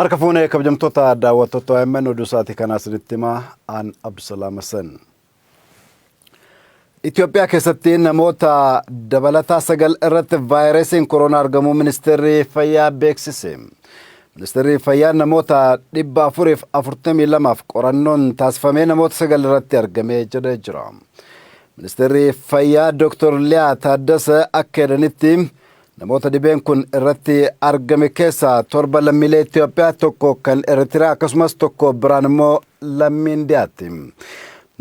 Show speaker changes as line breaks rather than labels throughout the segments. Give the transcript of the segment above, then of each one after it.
Harka fuunee kabajamtoota daawwattoota OMN, oduu sa'aatii kanaa isinitti himaa aan Abdusalaam Hassan. Itoophiyaa keessatti namoota dabalataa 9 irratti vaayirasiin koronaa argamuu ministeerri fayyaa beeksise. Ministeerri fayyaa namoota 442f qorannoon taasifamee namoota 9 irratti argamee jedhee jira. Ministeerri fayyaa Dr. Liyaa Taaddasa akka jedhanitti, namoota dhibeen kun irratti argame keessaa 7 lammiilee Itoophiyaa, 1 kan Eritiriyaa, akkasumas 1 biraan immoo lammii Indiyaati.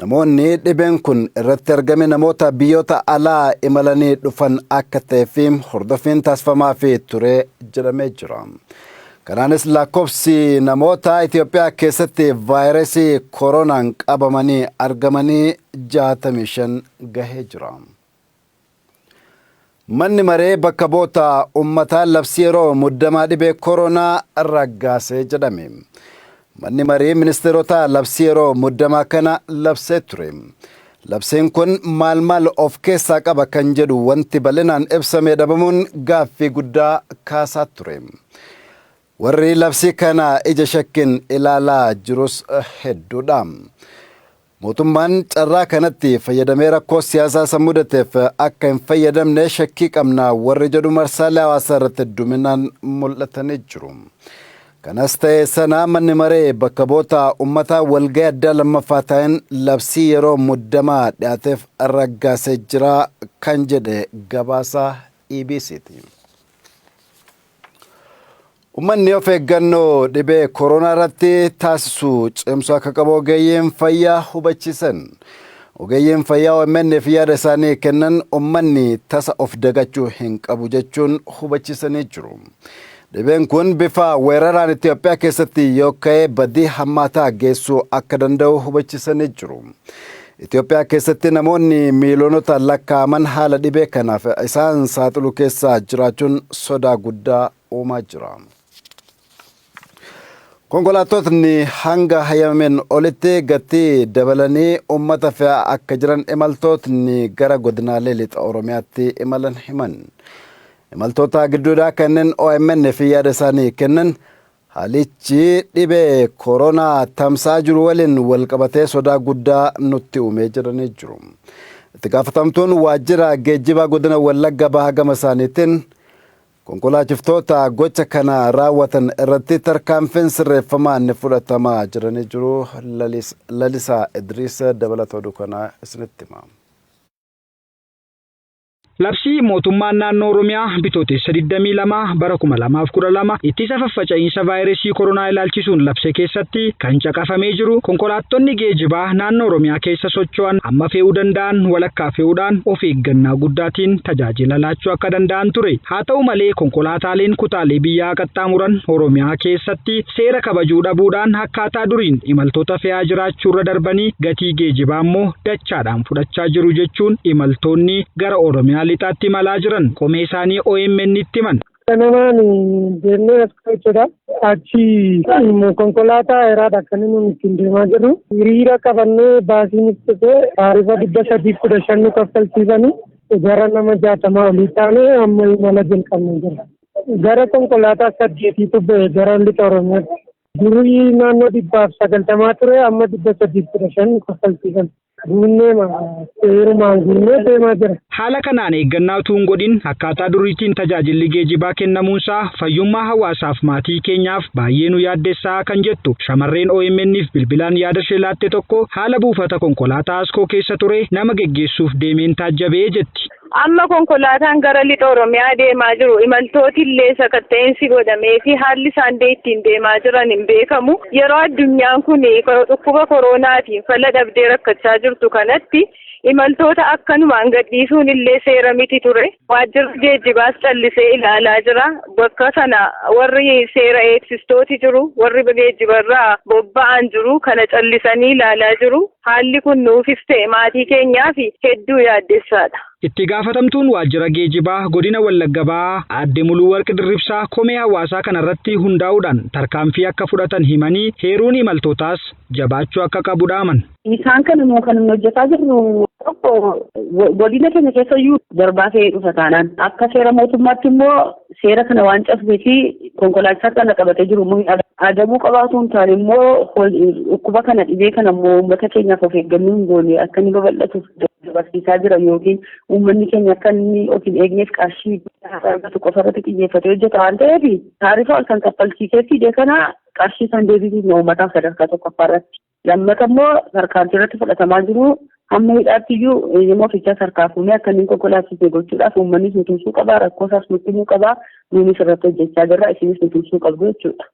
Namoonni dhibeen kun irratti argame namoota biyyoota alaa imalanii dhufan akka ta'ee fi hordoffiin taasifamaa fi ture jedhamee jira. Kanaanis lakkoofsi namoota Itoophiyaa keessatti vaayirasii koronaan qabamanii argamanii 65 gahee jira. Manni maree bakka bu'oota uummataa labsii yeroo muddamaa dhibee koronaa raggaasee jedhame. Manni marii ministeerotaa labsii yeroo muddamaa kana labsee ture. Labsiin kun maal maal of keessaa qaba kan jedhu wanti bal'inaan ibsamee dhabamuun gaaffii guddaa kaasaa ture. Warri labsii kana ija shakkiin ilaalaa jirus hedduudha. Mootummaan carraa kanatti fayyadamee rakkoo siyaasaa isa mudateef akka hin fayyadamne shakkii qabna warri jedhu marsaalee hawaasaa irratti hedduminaan mul'atanii jiru. Kanas ta'e sana, manni maree bakka bu'oota uummataa walgahii addaa lammaffaa ta'een labsii yeroo muddamaa dhiyaateef raggaasee jira kan jedhe gabaasa EBCti. Uummanni of eeggannoo dhibee koronaa irratti taasisu cimsuu akka qabu ogeeyyiin fayyaa hubachiisan. Ogeeyyiin fayyaa OMN fi yaada isaanii kennan uummanni tasa of dagachuu hin qabu jechuun hubachiisanii jiru. Dhibeen kun bifa weeraraan Itoophiyaa keessatti yoo ka'e badii hammaataa geessuu akka danda'u hubachiisanii jiru. Itoophiyaa keessatti namoonni miiliyoonota lakkaa'aman haala dhibee kanaaf isaan saaxilu keessa jiraachuun sodaa guddaa uumaa jira. Konkolaattotni hanga hayyamameen olitti gatii dabalanii uummata fe'aa akka jiran imaltootni gara godinaalee lixa Oromiyaatti imalan himan. Imaltoota gidduudhaa kanneen OMN fi yaada isaanii kennan haalichi dhibee koronaa tamsa'aa jiru waliin wal qabatee sodaa guddaa nutti uumee jedhanii jiru. Itti gaafatamtuun waajjira geejjibaa godina Wallagga Bahaa gama isaaniitiin konkolaachiftoota gocha kana raawwatan irratti tarkaanfiin sirreeffamaa ni fudhatamaa jiranii jiru. Lalisaa Idriis dabalata oduu kanaa isinitti hima.
Labsii mootummaan naannoo Oromiyaa Bitootessa 22 bara 2012 ittisa faffaca'iinsa vaayirasii koronaa ilaalchisuun labse keessatti kan caqafamee jiru, konkolaattonni geejibaa naannoo Oromiyaa keessa socho'an amma fe'uu danda'an walakkaa fe'uudhaan of eeggannaa guddaatiin tajaajila laachuu akka danda'an ture. Haa ta'u malee, konkolaataaleen kutaalee biyyaa qaxxaamuran Oromiyaa keessatti seera kabajuu dhabuudhaan akkaataa duriin imaltoota fe'aa jiraachuurra darbanii gatii geejibaa immoo dachaadhaan fudhachaa jiru jechuun imaltoonni gara Oromiyaa lixaatti imalaa jiran komee isaanii OMN itti himan.
Kanamaan deemnee as jechuudha. Achi konkolaataa dheeraadha kan inni ittiin deemaa jirru. Hiriira qabannee baasiin dhufee taarifa 315 nu kaffalchiisanii, gara nama 60 olii taane amma imala jalqabnee jirra. Gara konkolaataa saddeetiitu ba'e gara lixa Oromiyaatti. Durii naannoo 190 ture, amma 315 kaffalchiisan. Guunnee seerumaan guunnee deemaa jira.
Haala kanaan eeggannaa utuu hin godhin akkaataa duriitiin tajaajilli geejibaa kennamuunsaa fayyummaa hawaasaaf maatii keenyaaf baay'ee nu yaaddessaa kan jettu shamarreen OMN'if bilbilaan yaada ishee laatte tokko, haala buufata konkolaataa Askoo keessa ture nama geggeessuuf deemeen taajjabee jetti.
Amma konkolaataan gara lixa Oromiyaa deemaa jiru imaltooti illee sakatta'insi godhamee fi haalli isaan ittiin deemaa jiran hin beekamu. Yeroo addunyaan kun dhukkuba koronaatiin fala dhabdee rakkachaa jirtu kanatti imaltoota akkanumaan gadhiisuun illee seera miti ture. Waajjirri geejjibaas callisee ilaalaa jira. Bakka sana warri seera eegsistooti jiru, warri geejjibarraa bobba'an jiru, kana callisanii ilaalaa jiru. Haalli kun nuufis ta'e maatii keenyaaf hedduu yaaddessaadha.
Itti gaafatamtuun waajjira geejibaa godina Wallagga Bahaa aadde Muluu Warqi Dirribsaa komee hawaasaa kanarratti hundaa'uudhaan tarkaanfii akka fudhatan himanii, heeruun imaltootaas jabaachuu akka qabu dhaaman.
Isaan kana immoo kan nuyi hojjetaa jirru Tokko, godina keenya keessa iyyuu darbaa ta'ee dhufa taanaan, akka seera mootummaatti immoo seera kana waan cabsee fi konkolaachisaa kana qabatee jiru immoo adabuu qabaatu hin taane immoo, dhukkuba kana, dhibee kana immoo uummata keenyaaf of eeggannoo hin goone akka inni babal'atuuf dabarsiisaa jira, yookiin uummanni keenya akka inni of hin eegneef qarshii argatu qofa irratti xiyyeeffatee hojjeta waan ta'eef, taarifa ol kan kaffalchiisee fide kana qarshii kan deebisuuf uummataaf sadarkaa tokkoffaa irratti. Lammata immoo tarkaanfii irratti fudhatamaa jiru, hamma hidhaatti iyyuu eeyyama ofichaa harkaa fuunee akka inni konkolaachisne gochuudhaaf, uummannis nu tumsuu qaba, rakkoo isaas nutti himuu qaba, nuunis irratti hojjechaa jirra, isinis nu tumsuu qabdu jechuudha.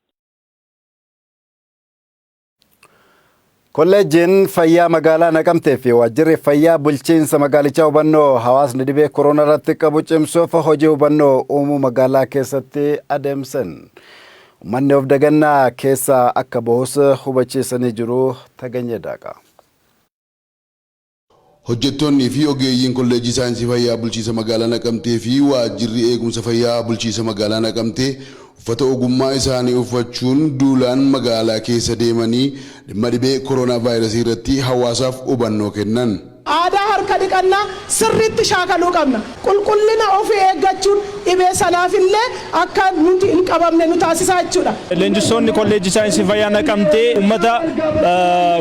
Kolleejjiin fayyaa magaalaa Naqamtee fi waajjirri fayyaa bulchiinsa magaalichaa hubannoo hawaasni dhibee koronaa irratti qabu cimsuuf hojii hubannoo uumuu magaalaa keessatti adeemsan. Uummanni of dagannaa keessaa akka bahus hubachiisanii jiru. Taganyee Daaqaa.
Hojjettoonnii fi ogeeyyiin Kolleejjii Saayinsii Fayyaa Bulchiinsa Magaalaa Naqamtee fi Waajjirri Eegumsa Fayyaa Bulchiinsa Magaalaa Naqamtee uffata ogummaa isaanii uffachuun duulaan magaalaa keessa deemanii dhimma dhibee koronaavaayirasii irratti hawaasaaf hubannoo kennan.
Aadaa harka dhiqannaa sirriitti shaakaluu qabna. Qulqullina ofii eeggachuun dhibee sanaafillee akka nuti hin qabamne nu taasisa jechuudha.
Leenjistoonni Kolleejjii Saayinsii Fayyaa Naqamtee uummata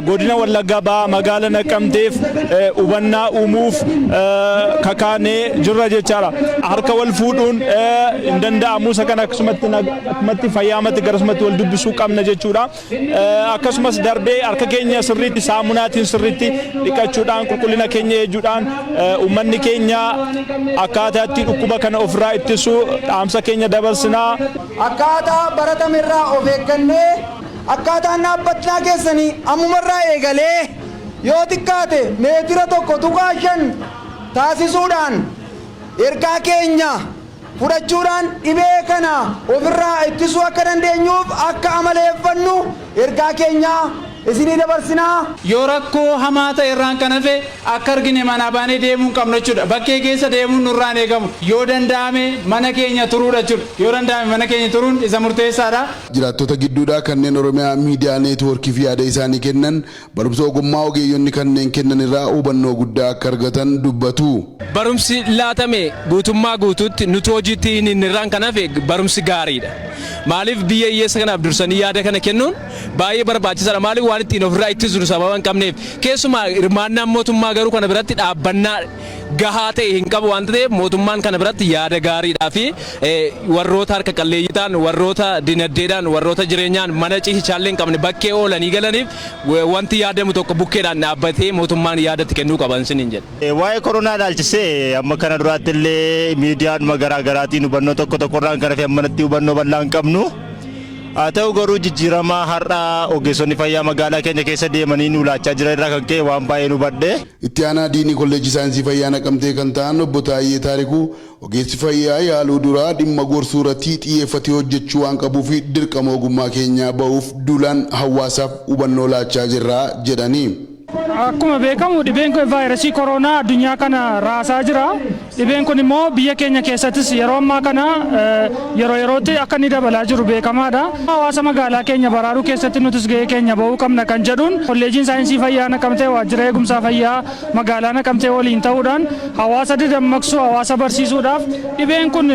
godina Wallaggaa Bahaa magaala Naqamteef hubannaa uumuuf kakaanee jirra jechaadha. Harka wal fuudhuun hin danda'amu, isa kana akkasumatti fayyaamatti garasumatti wal dubbisuu qabna jechuudha. Akkasumas darbee harka keenya sirriitti saamunaatiin sirriitti dhiqachuudhaan, qulqullina keenya eeguudhaan, uummanni keenya akkaataa itti dhukkuba kana ofirraa ittisu dhaamsa keenya dabarsinaa.
Akkaataa baratamerraa of eeggannee, akkaataan dhaabbatnaa keessanii ammumarraa eegalee yoo xiqqaate meetira 1.5 taasisuudhaan, ergaa keenya fudhachuudhaan dhibee kana ofirraa ittisuu akka dandeenyuuf akka amaleeffannu ergaa keenya isinii dabarsinaa.
Yoo rakkoo hamaa ta'e irraan kan hafe akka argine manaa baanee deemuu hin qabnu jechuudha. Bakkee keessa deemuun nurraan eegamu. Yoo danda'ame mana keenya turuudha jechuudha. Yoo danda'ame mana keenya turuun isa murteessaadha.
Jiraattota gidduudhaa kanneen Oromiyaa Miidiyaa Neetwoorkiif yaada isaanii kennan barumsa ogummaa ogeeyyonni kanneen kennan irraa hubannoo guddaa akka argatan dubbatu.
Barumsi laatame guutummaa guutuutti nuti hojiitti hin irraan kan hafe barumsi gaariidha. Maaliif, biyya hiyyeessa kanaaf dursanii yaada kana kennuun baay'ee barbaachisaadha. Maaliif, waan ittiin ofirraa ittisnu sababa hin qabneef. Keessumaa hirmaannaan mootummaa garuu kana biratti dhaabbannaa gahaa ta'e hin qabu waan ta'eef, mootummaan kana biratti yaada gaariidhaa fi warroota harka qalleeyyii ta'an, warroota dinagdeedhaan, warroota jireenyaan mana ciisichaallee hin qabne, bakkee oolanii galaniif wanti yaadamu tokko bukkeedhaan dhaabbatee mootummaan yaadatti kennuu qaban siniin jedha.
Waa'ee koronaa ilaalchisee amma kana duraatti illee miidiyaadhuma garaa garaatiin hubannoo tokko tokkorraan kan hafe ammanatti hubannoo bal'aa hin qabnu. Haa ta'u garuu, jijjiirama har'a ogeessonni fayyaa magaalaa keenya keessa deemanii nu laachaa jiran irraa kan ka'e waan baay'ee nu hubadhe.
Itti aanaa diinii Kolleejjii Saayinsii Fayyaa Naqamtee kan ta'an Obbo Taayyee Taarikuu, ogeessi fayyaa yaaluu duraa dhimma gorsuu irratti xiyyeeffatee hojjechuu waan qabuuf dirqama ogummaa keenyaa bahuuf duulaan hawaasaaf hubannoo laachaa jirra jedhani.
Akkuma beekamu, dhibeen kun vaayirasii koronaa addunyaa kana raasaa jira. Dhibeen kun immoo biyya keenya keessattis yeroo ammaa kana yeroo yerootti akka inni dabalaa jiru beekamaadha. Hawaasa magaalaa keenya baraaruu keessatti nutis gahee keenya bahuu qabna kan jedhuun, Kolleejiin Saayinsii Fayyaa Naqamtee waajjira eegumsaa fayyaa magaalaa Naqamtee waliin ta'uudhaan hawaasa dadammaqsuu, hawaasa barsiisuudhaaf, dhibeen kun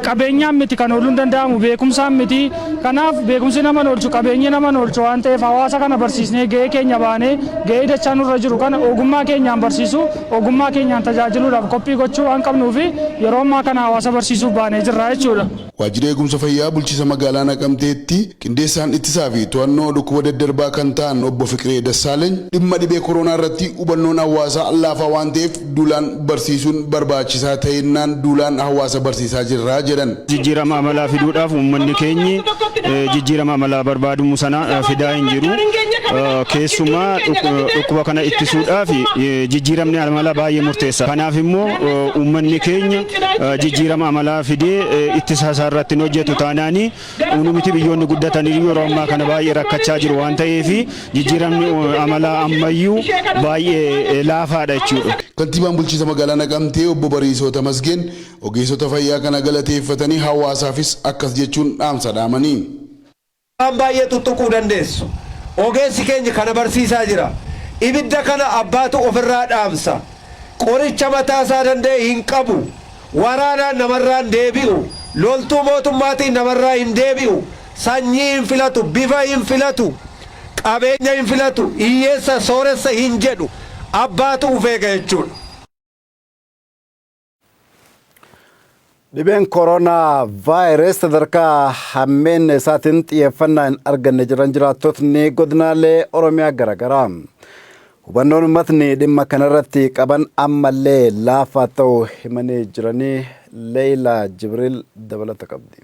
qabeenyaan miti kan ooluu hin danda'amu, beekumsaan miti. Kanaaf beekumsi nama oolchu, qabeenyi nama oolchu waan ta'eef, hawaasa kana barsiisnee gahee keenya baanee, gahee dachaa nurra jiru kana ogummaa keenyaan barsiisuu, ogummaa keenyaan tajaajiluudhaaf qophii gochuu waan qabnuufi yeroo ammaa kana hawaasa barsiisuuf baanee jirra jechuudha.
Waajjira eegumsa fayyaa bulchiinsa magaalaa Naqamteetti qindeessaan ittisaa fi to'annoo dhukkuba daddarbaa kan ta'an Obbo Fiqiree Dassaaleeny, dhimma dhibee koronaa irratti hubannoon hawaasaa laafaa waan ta'eef duulaan barsiisuun barbaachisaa ta'ennaan duulaan hawaasa barsiisaa jirra jedhan.
Jijjiirama amalaa fiduudhaaf uummanni keenyi jijjiirama amalaa barbaadamu sana fidaa hin jiru. Keessumaa dhukkuba kana ittisuudhaaf jijjiiramni amalaa baay'ee murteessa. Kanaaf immoo uummanni keenya jijjiirama amalaa fidee ittisa isaa irratti hin hojjetu taanaani, miti biyyoonni guddatanii yeroo ammaa kana baay'ee rakkachaa jiru waan ta'eef, jijjiiramni amalaa ammayyuu baay'ee laafaadha jechuudha.
Kantiibaan bulchiinsa magaalaa Naqamtee Obbo Bariisoo Tamasgeen ogeessota fayyaa kana galateeffatanii hawaasaafis akkas jechuun dhaamsa dhaamanii.
Waan baay'ee tuttuquu dandeessu. Ogeessi keenya kana barsiisaa jira.
Ibidda kana abbaatu ofirraa dhaamsa. Qoricha mataasaa danda'e hin qabu. Waraanaan namarraa hin deebi'u. Loltuu mootummaatiin namarraa hin deebi'u. Sanyii hin filatu, bifa hin filatu, qabeenya hin filatu, hiyyeessa sooressa hin jedhu. Abbaatu of eega jechuudha.
Dhibeen koronaa vaayirus sadarkaa hammeenna isaatiin xiyyeeffannaa hin arganne jiran jiraattotni godinaalee Oromiyaa garaagaraa. Hubannoon uummatni dhimma kanarratti qaban ammallee laafaa ta'uu himanii jiranii Leeyilaa Jibriil dabalata qabdi.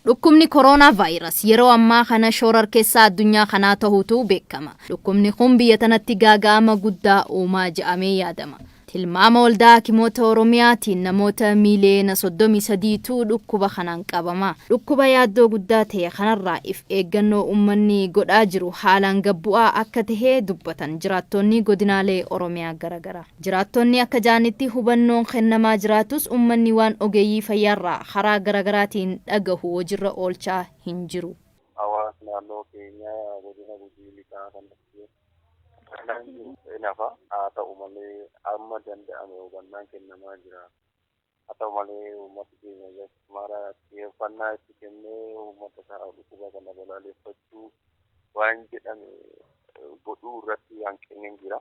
Dhukkubni koroonaa vaayiras yeroo ammaa kana shoorarkeessaa addunyaa kanaa tahuutu beekama. Dhukkubni kun biyya tanatti gaaga'ama guddaa uumaa ja'amee yaadama. Tilmaama Waldaa Hakimoota Oromiyaatiin namoota miiliyoona 33tu dhukkuba kanaan qabama. Dhukkuba yaaddoo guddaa tahe kanarraa if eeggannoo ummanni godhaa jiru haalaan gad bu'aa akka tahe dubbatan jiraattonni godinaalee Oromiyaa garagaraa. Jiraattonni akka ja'anitti hubannoon kennamaa jiraatus ummanni waan ogeeyyii fayyaarraa karaa garagaraatiin dhagahu hojirra oolchaa hin jiru.
Hawaasni naannoo keenyaa godina Gujii Lixaa kanatti hubannaan jiru hin hafa. Haa ta'u malee hamma danda'ame hubannaan kennamaa jira. Haa ta'u malee uummati keenya mara xiyyeeffannaa itti kennee uummata isaa dhukkuba kana balaaleffachuu waan jedhame godhuu irratti hanqinni hin jira.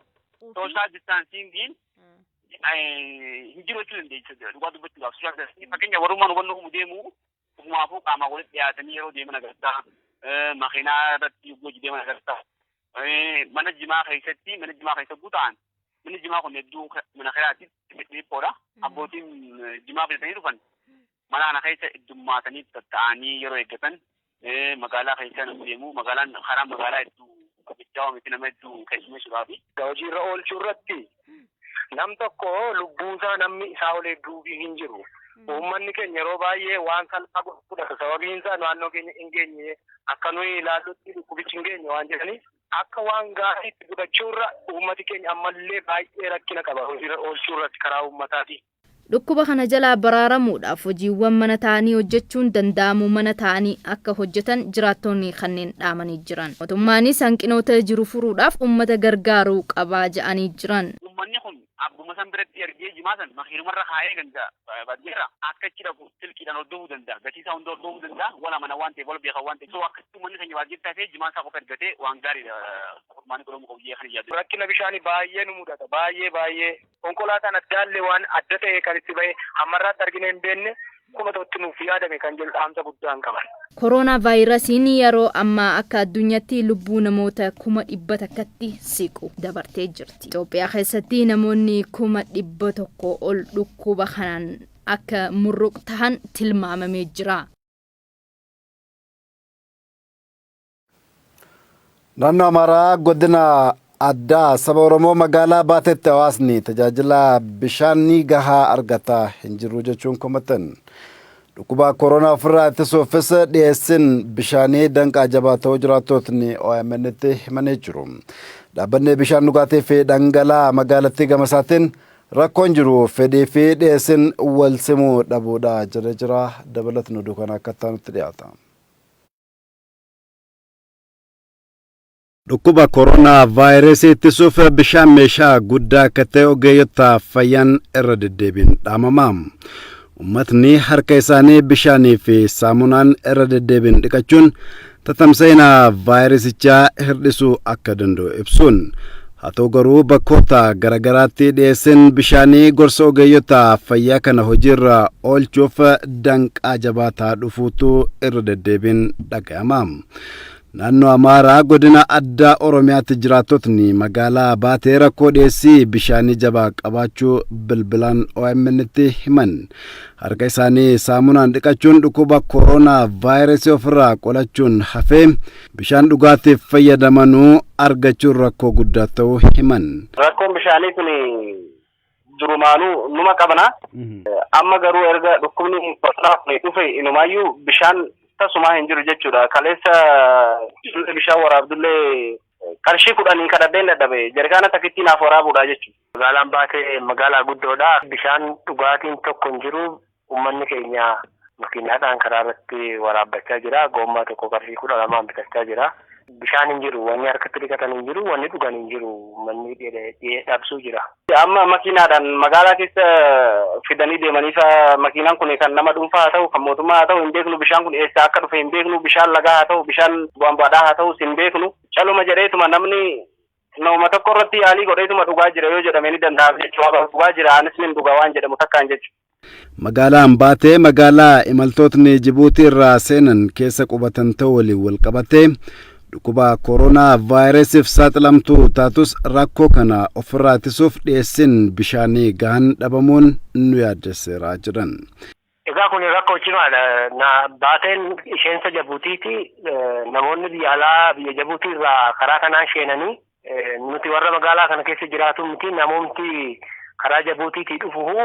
Sooshaal distaansiingiin hin jiru jechuu dandeessa dhugaa dubbachuudhaaf. Sooshaal distaansiingii fakkeenya warrummaan hubannoo uumuu deemu ofumaafuu qaamaan walitti dhiyaatanii yeroo deeman agarta. Makiinaa irratti yogguu hojii deeman agarta. Mana jimaa keessatti mana jimaa keessa guutaan manni jimaa kun hedduu mana kiraati dhiphoodha. Abbootiin jimaa filatanii dhufan mana kana keessa heddummaatanii tatta'anii yeroo eeggatan magaalaa keessa namni deemu magaalaan karaan magaalaa hedduu mijaawaa miti nama hedduu keessummeessuudhaafi.
Hojiirra oolchuu irratti nam tokko lubbuusaa namni isaa ol eegguufii hin jiru. Uummanni keenya yeroo baay'ee waan salphaa fudhata. Sababiin isaa naannoo keenya hin geenye akka nuyi ilaallutti dhukkubichi hin geenye waan jedhaniif akka waan gaariitti fudhachuurra uummati keenya ammallee baay'ee rakkina qaba hojiirra oolchuu irratti karaa uummataatiin.
Dhukkuba kana jalaa baraaramuudhaaf hojiiwwan mana taa'anii hojjechuun danda'amu mana taa'anii akka hojjetan jiraattonni kanneen dhaamanii jiran. Mootummaanis hanqinoota jiru furuudhaaf ummata gargaaruu qaba ja'anii jiran.
Ummanni kun abbuma san biratti ergee jimaa san makiinumarra kaayee ganda baadiyyaarra akka achi dhaqu silkiidhaan hordofuu danda'a. Gatii isaa hunda hordofuu danda'a. Wal amana waan ta'eef wal beekan waan ta'eef. So akkasitti ummanni keenya baadiyyaatti hafee jimaa isaa qofa ergatee waan gaariidha furmaanni godhamuu qabu jee kan yaadu.
Rakkina bishaanii baay'ee nu mudata baay'ee baay'ee. Konkolaataan addaallee waan adda ta'e kan itti bahe hammarraatti arginee hin beekne kuma ta'utti nuuf yaadame kan jedhu dhaamsa guddaan qaban.
Koroonaa vaayirasiin yeroo ammaa akka addunyatti lubbuu namoota 100,000tti siqu dabartee jirti. Itoophiyaa keessatti namoonni 100,000 ol dhukkuba kanaan akka murruq tahan tilmaamamee jira.
Naannoo Amaaraa godina addaa saba Oromoo magaalaa Baateetti hawaasni tajaajila bishaanii gahaa argataa hin jiru jechuun komatan. Dhukkuba koronaa ofirraa ittisuufis dhiyeessin bishaanii danqaa jabaa ta'uu jiraattotni OMN'tti himanii jiru. Dhaabbanni bishaan dhugaatii fi dhangala'aa magaalattii gama isaatiin rakkoon jiru fedhii fi dhiyeessin wal simuu dhabuudha jedhee jira. Dabalatni oduu kana akka itti dhiyaata. Dhukkuba koronaa vaayirasii ittisuuf bishaan meeshaa guddaa akka ta'e ogeeyyota fayyaan irra deddeebiin dhaamama. Uummatni harka isaanii bishaanii fi saamunaan irra deddeebiin dhiqachuun tatamsa'ina vaayirasichaa hir'isuu akka danda'u ibsuun. Haa ta'u garuu bakkoota garaagaraatti dhiyeessin bishaanii gorsa ogeeyyota fayyaa kana hojiirra oolchuuf danqaa jabaa ta'aa dhufuutu irra deddeebiin dhaga'ama. Naannoo Amaaraa godina addaa Oromiyaatti jiraattotni magaalaa Baatee rakkoo dhiyeessii bishaanii jabaa qabaachuu bilbilaan OMN'tti himan. Harka isaanii saamunaan dhiqachuun dhukkuba koronaa vaayirasii ofirraa qolachuun hafee bishaan dhugaatiif fayyadamanuu argachuun rakkoo guddaa ta'uu himan.
Rakkoon bishaanii kun durumaanuu numa qabna. Amma garuu erga dhukkubni koronaa kun dhufe inumaayyuu bishaan tasumaa hin jiru jechuudha. Kaleessa ijoollee bishaan waraabdullee qarshii 10 kadhadheen dadhabe jarkaana takittii naaf waraabuudha jechuudha.
Magaalaan Baatee magaalaa guddoodha. Bishaan dhugaatiin tokko hin jiru. Uummanni keenya makiinaadhaan karaa irratti waraabbachaa jira. Goommaa tokko qarshii 12 bitachaa jira. Bishaan hin jiru, wanni harkatti dhiqatan hin jiru, wanni dhugan hin jiru, manni dhabsuu jira.
Amma makiinaadhaan magaalaa keessa fidanii deemanii makiinaan kun kan nama dhuunfaa haa ta'u, kan mootummaa haa ta'u hin beeknu, bishaan kun eessaa akka dhufe hin beeknu, bishaan lagaa haa ta'u, bishaan bu'aanbaadhaa haa ta'u hin beeknu. Caluma jedheetuma namni nama tokko irratti yaalii godheetuma dhugaa jira yoo jedhame ni danda'ama jechuudha. Dhugaa jira, anis nin dhugaa waan jedhamu takkaan jechuudha.
Magaalaan Baatee magaalaa imaltootni Jibuutii irraa seenan keessa qubatan ta'uu waliin wal qabatee dhukkuba koronaa vaayirasiif saaxilamtuu taatus, rakkoo kana ofirraa ittisuuf dhiyeessiin bishaanii gahan dhabamuun nu yaaddesseera jedhan.
Egaa kun rakkoo cimaadha. Na Baateen isheensa Jabuutiiti. Namoonni biyya alaa biyya Jabuutii irraa karaa kanaan seenanii, nuti warra magaalaa kana keessa jiraatu miti, namoomti karaa Jabuutiitii dhufu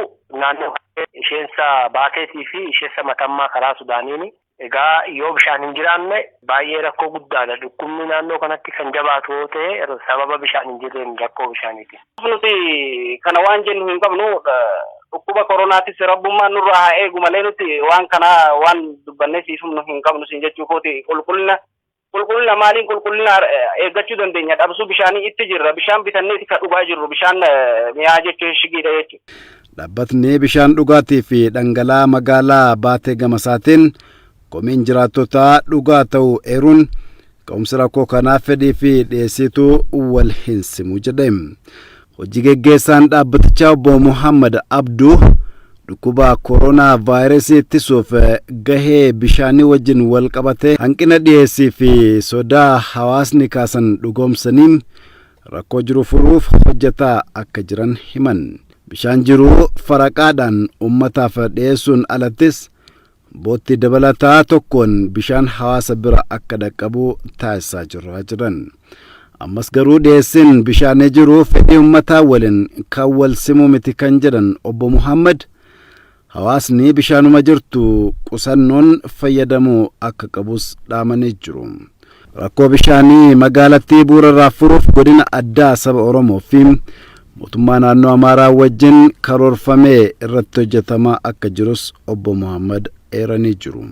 naannoo isheensa Baateetii fi isheensa Matammaa karaa Sudaaniini. Egaa yoo bishaan hin jiraanne baay'ee rakkoo guddaadha. Dhukkubni naannoo kanatti kan jabaatu yoo ta'e, sababa bishaan hin jirreen, rakkoo bishaaniiti.
Nuti kana waan jennu hin qabnu. Dhukkuba koronaatis rabbummaan nurraa haa eegu malee, nuti waan kana waan dubbannee siifumnu hin qabnu siin jechuu kooti. Qulqullina maaliin qulqullina eeggachuu dandeenya? Dhabsuu bishaanii itti jirra. Bishaan bitanneeti ka dhugaa jirru, bishaan mi'aa jechuun shigiidha jechuudha.
Dhaabbatni bishaan dhugaatii fi dhangala'aa magaalaa Baatee gamasaatiin komiin jiraattotaa dhugaa ta'uu eeruun, ka'umsi rakkoo kanaa fedhii fi dhiyeessiitu wal hin simu jedhe. Hojii geggeessaan dhaabbatichaa obbo Muhammad Abduu dhukkuba koronaa vaayirasii ittisuuf gahee bishaanii wajjin wal qabatee hanqina dhiyeessii fi sodaa hawaasni kaasan dhugoomsanii rakkoo jiru furuuf hojjetaa akka jiran himan. Bishaan jiru faraqaadhaan uummataaf dhiyeessuun alattis bootti dabalataa tokkoon bishaan hawaasa bira akka dhaqqabu taasisaa jirra jedhan. Ammas garuu dhiyeessiin bishaanii jiru fedhii uummataa waliin kan wal simuu miti kan jedhan obbo Muhammad, hawaasni bishaanuma jirtu qusannoon fayyadamuu akka qabus dhaamanii jiru. Rakkoo bishaanii magaalattii bu'uurarraa furuuf godina addaa saba Oromoo fi mootummaa naannoo Amaaraa wajjin karoorfamee irratti hojjetamaa akka jirus obbo Muhammad eeranii jiru.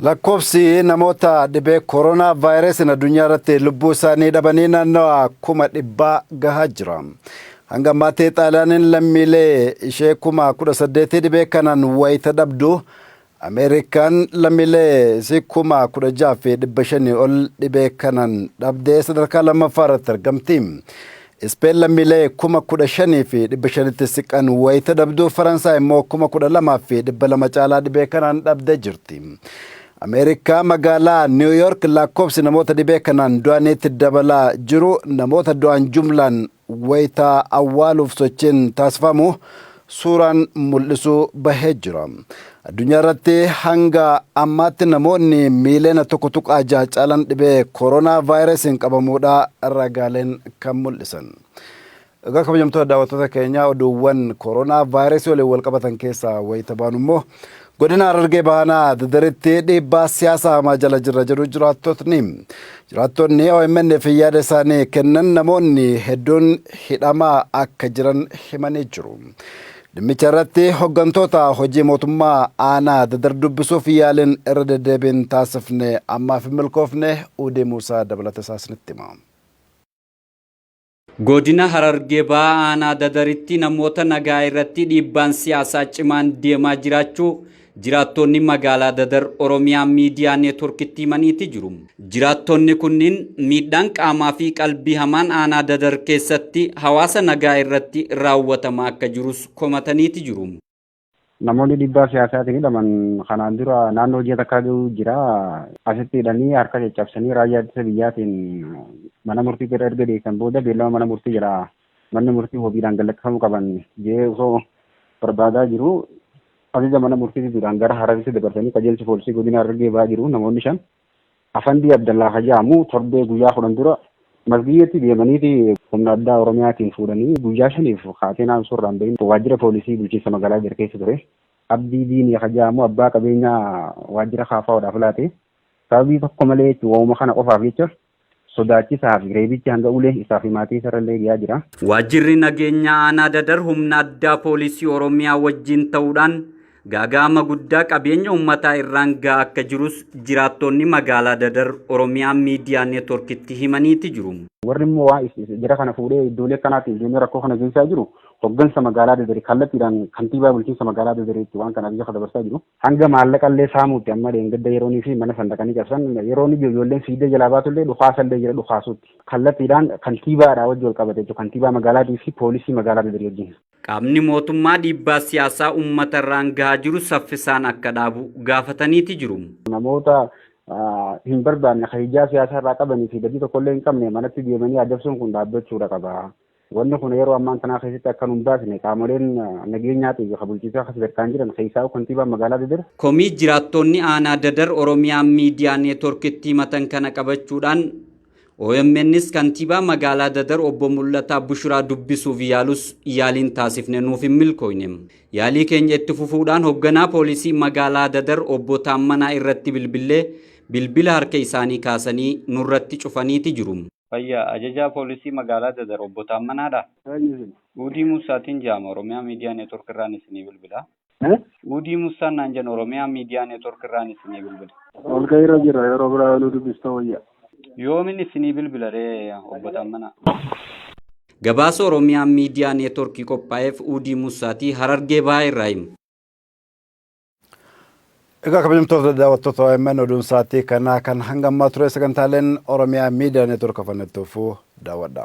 Lakkoofsi namoota dhibee koronaa vaayirasiin addunyaa irratti lubbuu isaanii dhabanii naannawa 100,000 gahaa jira. Hanga ammaatti Xaaliyaaniin lammiilee ishee 18,000 dhibee kanaan wayita dhabdu, Ameerikaan lammiilee isii 16,500 ol dhibee kanaan dhabdee sadarkaa lammaffaa irratti argamti. Ispeen lammiilee 15,500tti siqan wayita dhabdu, Faransaay immoo 12,200 caalaa dhibee kanaan dhabdee jirti. Ameerikaa magaalaa Niw Yoork lakkoofsi namoota dhibee kanaan du'aniitti dabalaa jiru, namoota du'an jumlaan wayita awwaaluuf sochiin taasifamu suuraan mul'isuu bahee jira. Addunyaa irratti hanga ammaatti namoonni miiliyoona 1.6 caalan dhibee koronaa vaayirasiin qabamuudha ragaaleen kan mul'isan. Egaa kabajamtoota daawwattoota keenyaa, oduuwwan koronaa vaayirasii waliin wal qabatan keessaa wayita baanu immoo, godina Harargee Bahaa Dadaritti dhiibbaa siyaasaa hamaa jala jirra jedhu jiraattotni. Jiraattonni OMN fi yaada isaanii kennan namoonni hedduun hidhamaa akka jiran himanii jiru. Dhimmicha irratti hooggantoota hojii mootummaa aanaa Dadar dubbisuuf yaaliin irra deddeebiin taasifne ammaaf hin milkoofne. Uudee Muusaa dabalata isaa isinitti hima.
Godina Harargee Bahaa aanaa Dadaritti namoota nagaa irratti dhiibbaan siyaasaa cimaan deemaa jiraachuu jiraattonni magaalaa Dadar Oromiyaa Miidiyaa Neetworkitti himaniiti jiru. Jiraattonni kunniin miidhaan qaamaa fi qalbii hamaan aanaa Dadar keessatti hawaasa nagaa irratti raawwatamaa akka jirus komataniiti jiru.
Namoonni dhiibbaa siyaasaatiin hidhaman kanaan dura naannoo ji'a takkaa ga'uu jira. Asitti hidhanii harka caccabsanii raayyaa ittisa biyyaatiin mana murtii bira erga dhiyeessan booda, beellama mana murtii jira. Manni murtii wabiidhaan gad lakkifamuu qaban jee osoo barbaadaa jiru, ajaja mana murtii diduudhaan gara Hararitti dabarsanii qajeelcha poolisii godina Harargee bahaa jiru namoonni shan. Afandii Abdallaa Hajaamu torbee guyyaa 10 dura masgiyyatti deemaniiti humna addaa Oromiyaatiin fuudhanii guyyaa 5f kaateenaa osoo irraa hin bahin waajjira poolisii bulchiinsa magaalaa Dadar keessa ture. Abdii Diinii Hajaamu abbaa qabeenyaa waajjira KFOdhaaf laate sababii tokko malee jechuun waa'uma kana qofaaf jecha sodaachisaa fi reebichi hanga ulee isaa fi maatii isarrallee gahaa jira.
Waajjirri nageenyaa aanaa Dadar humna addaa poolisii Oromiyaa wajjin ta'uudhaan Gaaga'ama guddaa qabeenya uummataa irraan gahaa akka jirus jiraattonni magaalaa Dadar Oromiyaa Miidiyaa Neetworkitti himaniiti jiru.
Warri immoo waa jara kana fuudhee iddoolee akkanaatti ijoollee rakkoo kana geessisaa jiru hoggansa magaalaa Dadari kallattiidhaan kantiibaa bulchiinsa magaalaa Dadariitti waan kana ajaja dabarsaa jiru. Hanga maallaqa illee saamuutti amma dheengadda yeroonii fi mana san dhaqanii cabsan yeroon ijoolleen fiigdee jalaa baatullee dhukaasa illee jira dhukaasuutti. Kallattiidhaan kantiibaadhaa wajji wal qabate jechuudha. Kantiibaa magaalaatii fi poolisii magaalaa Dadarii wajjin.
Qaamni mootummaa dhiibbaa siyaasaa uummata irraan gahaa jiru saffisaan akka dhaabu gaafataniiti jiru.
Namoota hin barbaanne kan ijaa siyaasaa irraa qabanii fi badii tokkollee hin qabne manatti deemanii adabsuun kun dhaabbachuudha qaba. Wanni kun yeroo ammaan tanaa keessatti akka nu hin baasne qaamoleen nageenyaatii fi bulchiinsaa akka sadarkaan jiran keessaa kantiibaan magaalaa Dadar.
Komii jiraattonni aanaa Dadar Oromiyaa Miidiyaa Neetworkitti himatan kana qabachuudhaan OMNs kantiibaa magaalaa Dadar obbo Mul'ataa Bushuraa dubbisuuf yaalus yaaliin taasifne nuuf hin milkooyne. Yaalii keenya itti fufuudhaan hogganaa poolisii magaalaa Dadar obbo Taammanaa irratti bilbillee bilbila harka isaanii kaasanii nurratti cufaniiti jiru. Fayyaa ajajaa poolisii magaalaa Dadar obbo Taammanaadha? Uudii Muusaatiin jedhama Oromiyaa Miidiyaa Neetwork irraan isinii bilbila. Uudii Muusaan naan jedhan Oromiyaa Miidiyaa Neetwork irraan isinii bilbila.
Walgahii irra jira yeroo biraa nu dubbista wayya.
Yoomin isinii bilbila ree obbo Taammanaa? Gabaasa Oromiyaa Miidiyaa Neetworkii qophaa'eef Uudii Muusaatii Harargee Bahaa irraa hima.
Egaa kabajamtoota daawwattoota OMN oduun sa'aatii kanaa kan hanga ammaa ture sagantaaleen Oromiyaa Miidiyaa Neetwork afanettuufuu daawwadha.